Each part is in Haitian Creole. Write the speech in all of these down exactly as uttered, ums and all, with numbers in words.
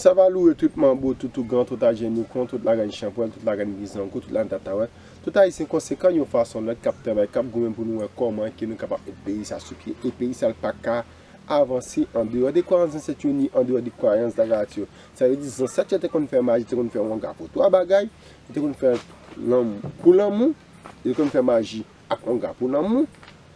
Sa va loure tout manbo, tout ougan, tout ajenikon, tout larenn chanpwèl, tout larenn bizango, tout larenn tatawèl, tout ayisyen konsekan yon fason ou lòt k ap travay, k ap goumen pou nou wè kòman ke nou kapab met peyi sa sou pye. E peyi sa l pa ka avanse andeyò de kwayans zansèt yo ni andeyò de kwayans darat yo. Sa vle di zansèt yo te konn fè maji, te konn fè wanga pou twa bagay, yo te konn fè lanmou pou lanmou, yo te konn fè maji ak wanga pou lanmou.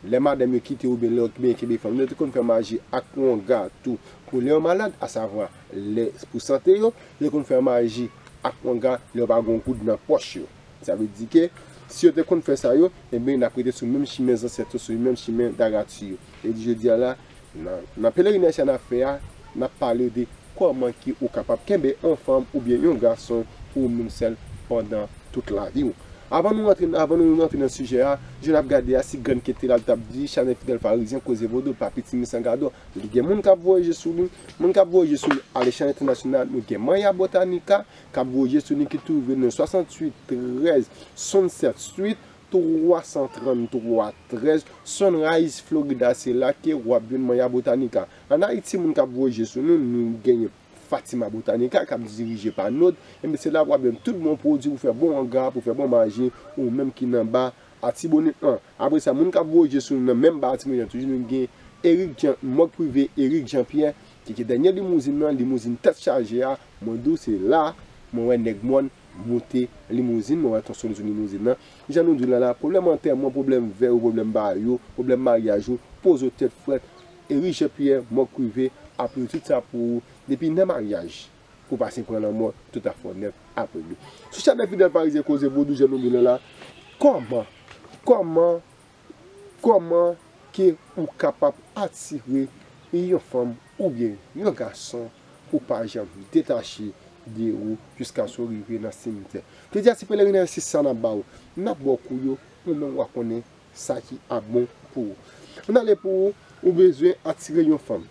Lè madanm yo kite yo oubyen lè yo byen kenbe fanm yo, yo te konn fè maji ak wanga tou pou lè yo malad, asavwa lè pou sante yo, yo te konn fè maji ak wanga lè yo pa gen yon goud nan pòch yo. Sa vle di ke si yo te konn fè sa yo, ebyen n ap rete sou menm chimen zansèt yo, sou menm chimen darati yo. E di jodi a la, nan, nan pelerinaj sa n ap fè a, n ap pale de kòman ke ou kapab kenbe yon fanm oubyen yon gason pou ou menm sèl pandan tout lavi w. Avan nou rantre, avan nou rantre nan sijè a, jan n ap gade a, si grann kete la, l t ap di, Chanèl Fidèl Farizyen, koze vodou, pa piti mi san gado. Li gen moun k ap voye je sou li, moun k ap voye je sou li, ale Chanèl Entènasyonal, nou gen Manya Botanica, k ap voye je sou li, ki twouve nan swasanntuit trèz, swasannsèt uit, twa san tranntwa trèz, Sunrise Florida, se la ke w ap jwenn Manya Botanica. Ann Ayiti, moun k ap voye je sou nou, nou genyen Fatima Botanica, k ap dirije pa Nod. Ebyen, se la w ap jwenn tout bon pwodui pou fè bon wanga, pou fè bon maji, ou menm ki nan ba Atibonit lan. Apre sa, moun k ap voye je sou nou nan menm ba Atibonit lan, toujou nou gen Eric Jean, mòg prive Eric Jean Pierre, ki gen dènye limouzin nan, limouzin tèt chaje a, mwen di w se la, mwen wè nèg mòn monte limouzin, mwen wè Ton Sony sou limouzin nan. Jan nou di w la la, pwoblèm antèman, pwoblèm vèy ou, pwoblèm bagay ou, pwoblèm maryaj ou, poze w tèt frèt, Eric Jean Pierre, mòg prive, ap rezoud sa pou ou, depi nan maryaj, pou pase pran lanmò, tout ap fè w nèt ap regle. Sou Chanèl Fidèl Farizyen, koze vodou, jan nou di w la la, kòman, kòman, kòman ke ou kapab atire yon fanm oubyen yon gason pou pa janm detache de ou jiskaske w rive nan simitè. Jodi a, se pelerinaj se sa n ap ba w. N ap ba w kou yo, ou menm w a konnen sa ki ap bon pou ou. Ann ale pou ou, ou bezwen atire yon fanm.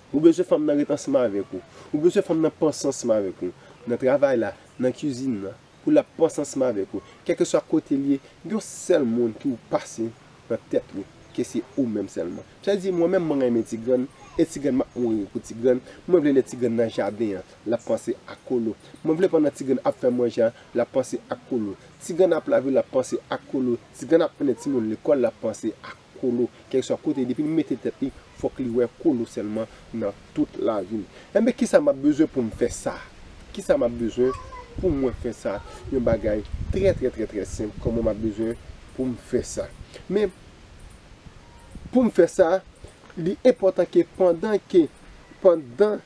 Ou bezwen fanm nan ret ansanm avèk ou. Ou bezwen fanm nan panse ansanm avèk ou. Nan travay la, nan kizin nan, pou l ap panse ansanm avèk ou. Kèlkeswa kote l ye, yon sèl moun ki ou pase nan tèt li, ke se ou menm sèlman. Sa vle di, mwen menm, mwen renmen ti grann, e ti grann m ap mouri pou ti grann. Mwen vle lè ti grann nan jaden an, l ap panse ak Kolo. Mwen vle pandan ti grann ap fè manje a, l ap panse ak Kolo. Ti grann ap lave, l ap panse ak Kolo. Ti grann ap mennen timoun lekòl, l ap panse ak Kolo. Kèlkeswa kote, depi l mete tèt li, fòk li wè Kolo sèlman nan tout lavi l. Enben, kisa m ap bezwen pou m fè sa? Kisa m ap bezwen pou mwen fè sa? Yon bagay trè, trè, trè, trè senp, kòman m ap bezwen pou m fè sa. Men, pou m fè sa, li enpòtan ke pandan ke, pandan,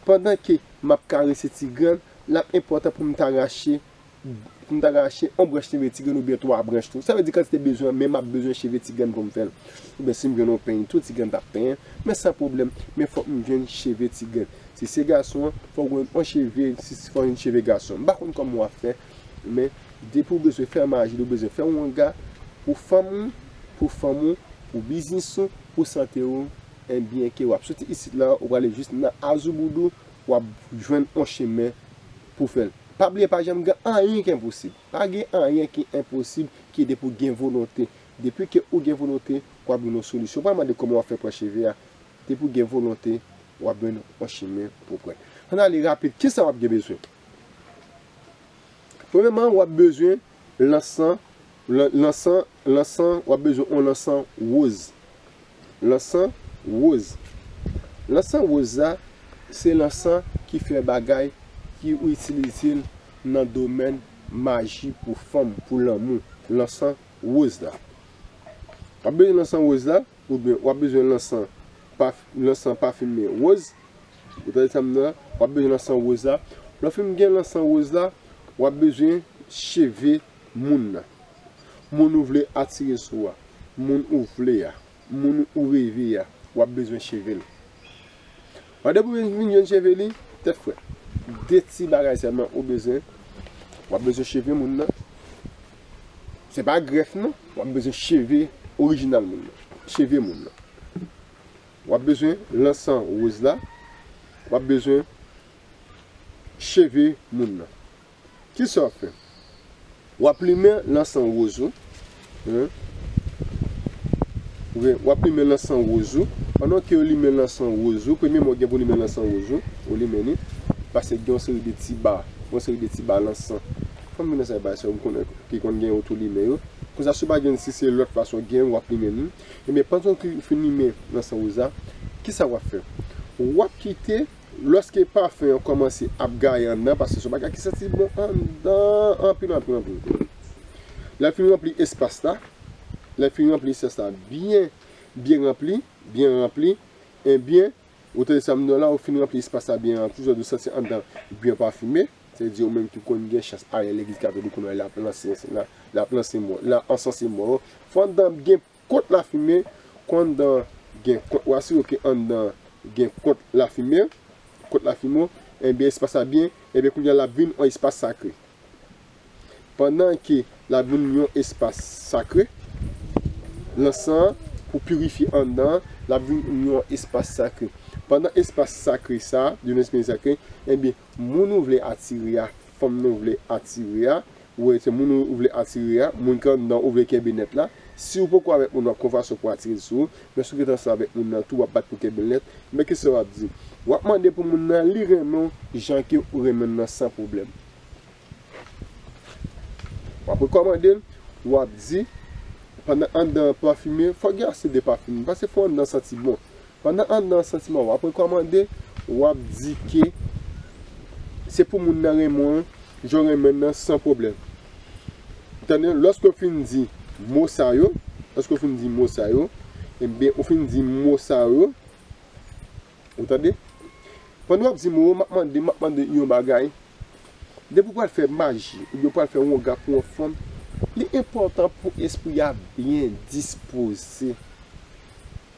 pandan ke m ap karese ti grann, l ap enpòtan pou m ta rache, pou m ta rache yon branch cheve ti grann oubyen twa branch tou. Sa vle di kantite bezwen, men m ap bezwen cheve ti grann pou m fè l. Oubyen si m jwenn yon peny tou, ti grann t ap penyen, men san pwoblèm, men fòk m jwenn cheve ti grann. Si se gason an, fòk w jwenn yon cheve, si, si fòk w jwenn cheve gason. M pa konn kòman w ap fè, men depi w bezwen fè maji, ou bezwen fè wanga pou fanm ou, pou fanm ou, pou biznis ou, pou sante ou, enbyen ke w ap soti isit la, ou prale jis nan Azouboudou, w ap jwenn yon chemen pou fè l. Pa bliye, pa janm gen anyen ki enposib. Pa gen anyen ki enposib ki depi w gen volonte. Depi ke ou gen volonte, w ap jwenn yon solisyon. Pa mande kòman w ap fè pran cheve a. Depi w gen volonte, w ap jwenn yon chemen pou pran. Ann ale rapid. Kisa w ap gen bezwen? Premyèman, w ap bezwen lansan, lan-, lansan, lansan, w ap bezwen yon lansan woz. Lansan woz. Lansan woz la, se lansan ki fè bagay ki ou itilize l nan domèn maji pou fanm, pou lanmou. Lansan woz la. W ap bezwen lansan woz la, oubyen w ap bezwen lansan paf-, lansan pafime woz. Ou tande sa m di la? W ap bezwen lansan woz la. Lè w fin gen lansan woz la, w ap bezwen cheve moun nan. Moun ou vle atire sou a. Moun ou vle a. Moun ou reve a. W ap bezwen cheve l. Pandan pou vin, vin jwenn cheve li, tèt frèt. De ti bagay sèlman ou bezwen. W ap bezwen cheve moun nan. Se pa grèf non. W ap bezwen cheve orijinal moun nan. Cheve moun nan. W ap bezwen lansan woz la. W ap bezwen cheve moun nan. Kisa w ap fè? W ap limen lansan woz ou. Hein? Wi, w ap limen lansan woz ou. Pandan ke w limen lansan woz ou, premye mwen gen pou limen lansan woz ou, ou limen li. Paske gen yon seri de ti ba, yon seri de ti ba lansan. Fanm vin nan sa bay sa, ou konnen ki konn gen oto limen yo. Konsa, si w pa gen, si se lòt fason gen, w ap limen li. Ebyen, pandan ke w fin limen lansan woz la, kisa w ap fè? W ap kite, lòske pafen an kòmanse ap gaye anndan, paske se yon bagay ki santi bon anndan, anpil, anpil, anpil. Lè l fin ranpli espas la, lè l fin ranpli espas la byen, byen ranpli, byen ranpli, ebyen, ou tande sa m di w la, ou fin ranpli espas la byen ranpli, jodi ou santi anndan byen pafime, se di ou menm ki konn gen chans ale legliz katolik ou nan l ap lanse, l ap lanse mò, l ap ansanse mò yo. Fò anndan gen kont lafimen, kò anndan gen kont, ou asire ke anndan gen kont lafimen, kont lafimen, ebyen espas la byen, ebyen kounye a l ap vin yon espas sakre. Pandan ke l ap vin yon espas sakre, lansan an, pou pirifye anndan an, l ap vin yon espas sakre. Pandan espas sakre sa a, yon espas sakre, ebyen, moun ou vle atire a, fanm nou vle atire a, ou wè, se moun ou vle atire a, moun ki anndan ou vle kenbe nèt la, si w poko avèk moun nan, w ap konn fason pou atire l sou ou, men si w gentan ansanm avèk moun nan tou, w ap bat pou kenbe l nèt, men kisa w ap di? W ap mande pou moun nan li renmen w jan ke ou renmen l nan san pwoblèm. W ap rekòmande l, w ap di, pandan anndan an pafime, fòk gen ase de pafim, paske fò anndan santi bon. Pandan anndan an santi bon, w ap rekòmande, w ap di ke se pou moun nan renmen w, jan w renmen l nan san pwoblèm. Tande, lòske w fin di mo sa yo, lòske w fin di mo sa yo, ebyen, ou fin di mo sa yo, ou tande? Pandan w ap di mo yo, m ap mande, m ap mande yon bagay. Depi w pral fè maji, oubyen w pral fè wonga pou yon fanm, li enpòtan pou espri a byen dispoze.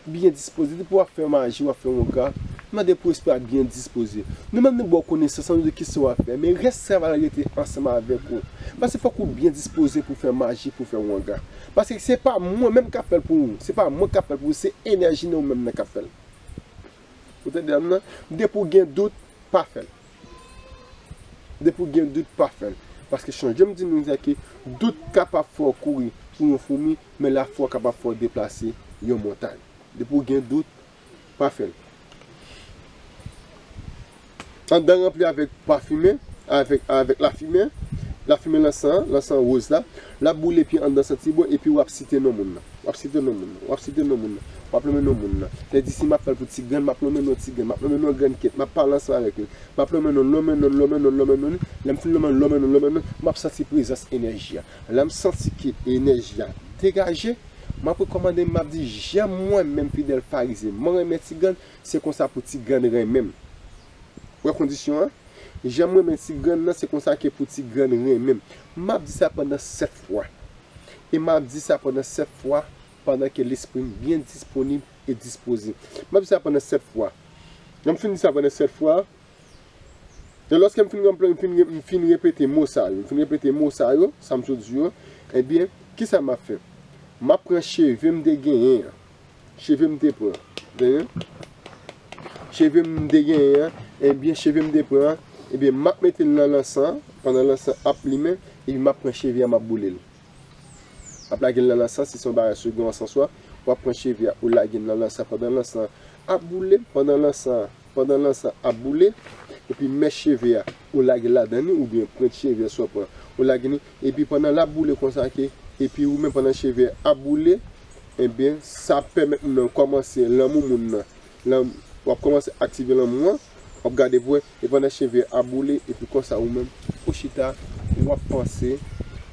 Byen dispoze. Depi w ap fè maji, w ap fè wonga, mande pou espri a byen dispoze. Nou menm nou ba w konesans lan, nou di kisa w ap fè, men rès travay la rete ansanm avèk ou. Paske fòk ou byen dispoze pou fè maji, pou fè wonga. Paske se pa mwen menm k ap fè l pou ou, se pa mwen k ap fè l pou ou, se enèji nan ou menm nan k ap fè l. Ou tande m nan? Depi w gen dout, pa fè l. Depi w gen dout, pa fè l. Paske chonje m di nou sa ke dout kapab fè w kouri pou yon foumi, men lafwa kapab fè w deplase yon montay. Depi w gen dout, pa fè l. Anndan ranpli avèk pafimen, avèk, avèk lafimen, lafimen lansan an, lansan woz la, l ap boule epi anndan santi bon, epi w ap site non moun nan. W ap site non moun nan, w ap site non moun nan, w ap lonmen non moun nan. Tandis si m ap fè l pou ti grann, m ap lonmen non ti grann, m ap lonmen non grann kèt, m ap pale ansanm avèk li, m ap lonmen non, lonmen non, lonmen non, lonmen non, lè m fin lonmen, lonmen non, lonmen non, m ap santi prezans enèji a. Lè m santi ke enèji a degaje, m ap rekòmande, m ap di, jan mwen menm fidèl farizyen, mwen renmen ti grann, se konsa pou ti grann renmen m. Wè kondisyon an? Jan mwen renmen ti grann nan, se konsa ke pou ti grann renmen m. M ap di sa pandan sèt fwa. E m ap di sa pandan sèt fwa, pandan ke lespri m byen disponib e dispoze. M ap di sa pandan sèt fwa. Lè m fin di sa pandan sèt fwa, e lòske m fin ranpli, m fin, m fin repete mo sa yo, m fin repete mo sa yo, sa m sot di yo, ebyen, kisa m ap fè? M ap pran cheve m te genyen an. Cheve m te pran. Tande? Cheve m te genyen an, ebyen, cheve m te pran an, ebyen, m ap mete l nan lansan, pandan lansan ap limen, epi m ap pran cheve a, m ap boule l. M ap lage l nan lansan, si se yon bagay sou gen yon answanswa, w ap pran cheve a, ou lage l nan lansan, pandan lansan ap boule, pandan lansan, pandan lansan ap boule, epi mèch cheve a, ou lage l ladan li, oubyen pwent cheve a, sa w pran, ou lage li, epi pandan l ap boule konsa ke, epi ou menm pandan cheve a ap boule, ebyen, sa ap pèmèt moun nan kòmanse lanmou moun nan. Lan-, w ap kòmanse aktive lanmou an, w ap gade pou wè, e pandan cheve a ap boule, epi konsa ou menm, ou chita, w ap panse,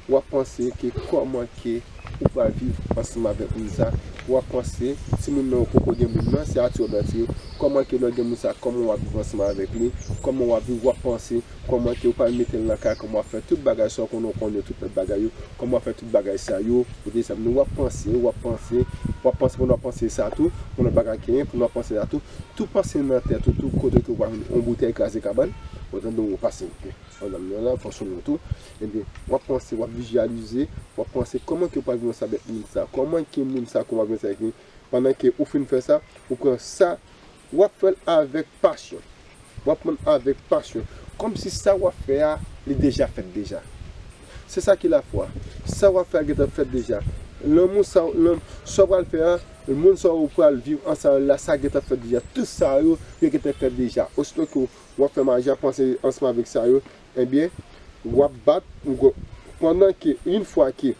w ap panse ke kòman ke ou pral viv ansanm avèk moun sa, w ap panse, timoun nan ou poko gen moun nan, se atire w ap atire, kòman ke lè w gen moun sa, kòman w ap viv ansanm avèk li, kòman w ap viv, w ap panse, kòman ke ou pral mete l nan kay, kòman w ap fè tout bagay sa w konnen w konnen tout lòt bagay yo, kòman w ap fè tout bagay sa yo, ou te sa, w ap panse, w ap panse, w ap panse pandan w ap panse sa tou, pandan w ap genyen, pandan w ap panse sa tou, tou panse nan tèt ou, tou kote ke w pa vin yon boutèy kraze kabann, ou tande w pase, ok. Pandan m nan la, fò sou nou tou, ebyen, w ap panse, w ap vizyalize, w ap panse kòman ke w pral viv ansanm avèk moun sa, kòman ke moun sa, kòman w ap viv ansanm avèk li, pandan ke ou fin fè sa, ou pran sa, w ap fè l avèk pasyon. W ap pran l avèk pasyon. Kòmsi sa w ap fè a, li deja fèt deja. Se sa ki lafwa. Sa w ap fè a gentan fèt deja. Lanmou sa, lanm-, Sa w pral fè a, moun sa w pral viv ansanm la, sa gentan fèt deja. Tout sa yo, yo gentan fèt deja. Osito ke w ap fè maji a, panse ansanm avèk sa yo, ebyen, w ap bat, w go-, pandan ke, yon fwa ke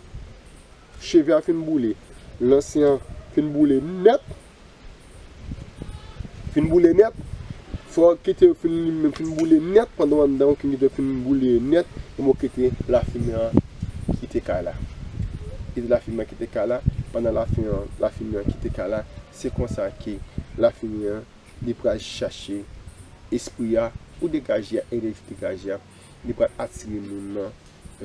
cheve a fin boule, lansen an fin boule nèt, fin boule nèt, fò w kite yo fin limen, fin boule nèt, pandan w anndan w kite yo fin boule nèt, epi w kite lafimen an kite kay la. Kite lafimen an kite kay la, pandan lafimen an, lafimen an kite kay la, se konsa ke lafimen an, li pral chache espri a, ou degaje a, enèji degaje a, li pral atire moun nan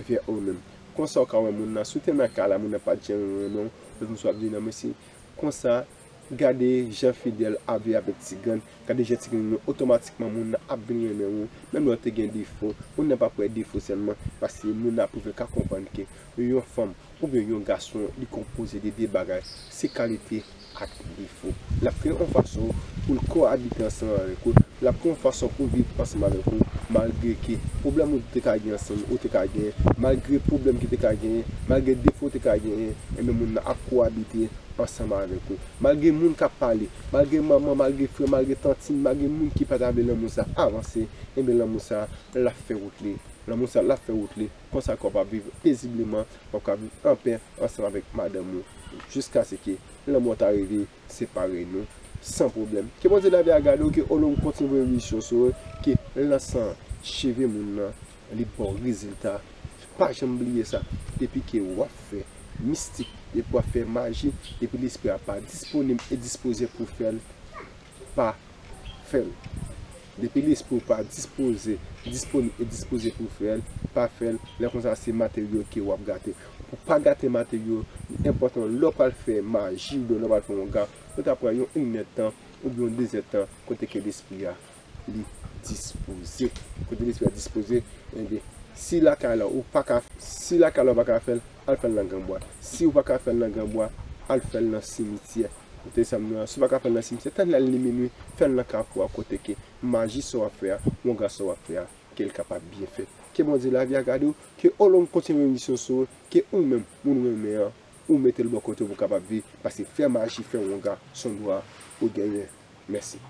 vè ou menm. Konsa w ka wè moun nan, si w te nan kay la, moun nan pa t janm renmen w, lòt moun sa w ap di non, mesye, konsa, gade jan Fidèl ap viv avèk Ti Grann, gade jan Ti Grann renmen w, otomatikman moun nan ap vin renmen w, menm lè w te gen defo, moun nan p ap wè defo sèlman, paske moun nan ap rive ka konprann ke yon fanm oubyen yon gason, li konpoze de de bagay, se kalite ak defo. L ap kreye yon fason pou l koabite ansanm avèk ou, l ap kreye yon fason pou l viv ansanm avèk ou, malgre ke pwoblèm ou te ka gen ansanm, ou te ka genyen, malgre pwoblèm ki te ka genyen, malgre defo ou te ka genyen, enben moun nan ap koabite ansanm avèk ou. Malgre moun k ap pale, malgre manman, malgre frè, malgre tantin, malgre moun ki pa ta vle lanmou sa avanse, enben lanmou sa, l ap fè wout li. Lanmou sa, l ap fè wout li. Konsa ke w ap viv pezibleman, w ap ka viv anpè ansanm avèk madanm ou. Jiskaske lanmò ta rive separe nou san pwoblèm. Ke Bondye lavi a gade w, ke Olonm kontinye voye benediksyon sou ou, ke lansen cheve moun nan, li ba w rezilta. Pa janm bliye sa. Depi ke w ap fè mistik, depi w ap fè maji, depi lespri a pa disponib e dispoze pou fè l, pa fè l. Depi lespri w pa dispoze, disponib e dispoze pou fè l, pa fè l. Lè konsa, se materyo ke w ap gate. Pou pa gate materyo, li enpòtan lè w pral fè maji oubyen lè w pral fè wonga, ou ta pran yon inèdtan oubyen yon dezèdtan kote ke lespri a li dispoze. Kote lespri a dispoze, enben, si lakay la ou pa ka, si lakay la ou pa ka fè l, al fè l nan granbwa. Si ou pa ka fè l nan granbwa, al fè l nan simityè. Ou tande sa m di w la? Si w pa ka fè l nan simityè, tann l al li minwi, fè l nan kafou a kote ke maji sa w ap fè a, wonga sa w ap fè a, ke l kapab byen fèt. Ke Bondye lavi a gade w, ke Olonm kontinye benediksyon sou ou, ke ou menm, moun ou renmen an, ou mete l bò kote w pou w kapab viv, paske fè maji, fè wonga, se yon dwa ou genyen. Mèsi.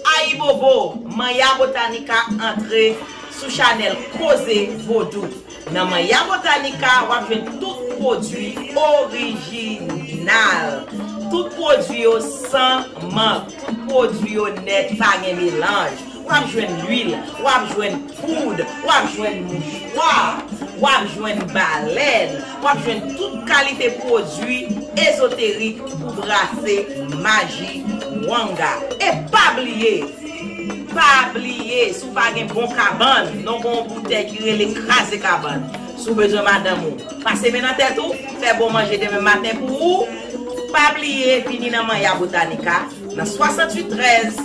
Ayibobo, Manya Botanica antre sou chanèl Koze Vodou. Nan Manya Botanica, w ap jwenn tout pwodui orijinal. Tout pwodui yo san mank. Tout pwodui yo nèt, pa gen melanj. W ap jwenn lwil, w ap jwenn poud, w ap jwenn mouchwa, w ap jwenn balèn, w ap jwenn tout kalite pwodui ezoterik pou brase maji wanga. E pa bliye, pa bliye, si w pa gen bon kabann, non, gen yon boutèy ki rele kraze kabann. Si w bezwen madanm ou, pase men nan tèt ou, fè bon manje demen maten pou ou. Pa bliye, vini nan Manya Botanica, nan swasanntuit trèz,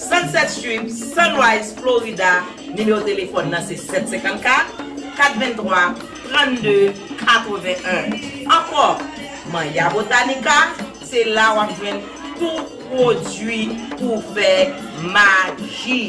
Sunset Strip, Sunrise, Florida. Nimewo telefòn nan se sèt senkannkat, kat venntwa, trannde, katrevenn. Ankò, Manya Botanica, se la w ap jwenn tout pwodui pou fè maji.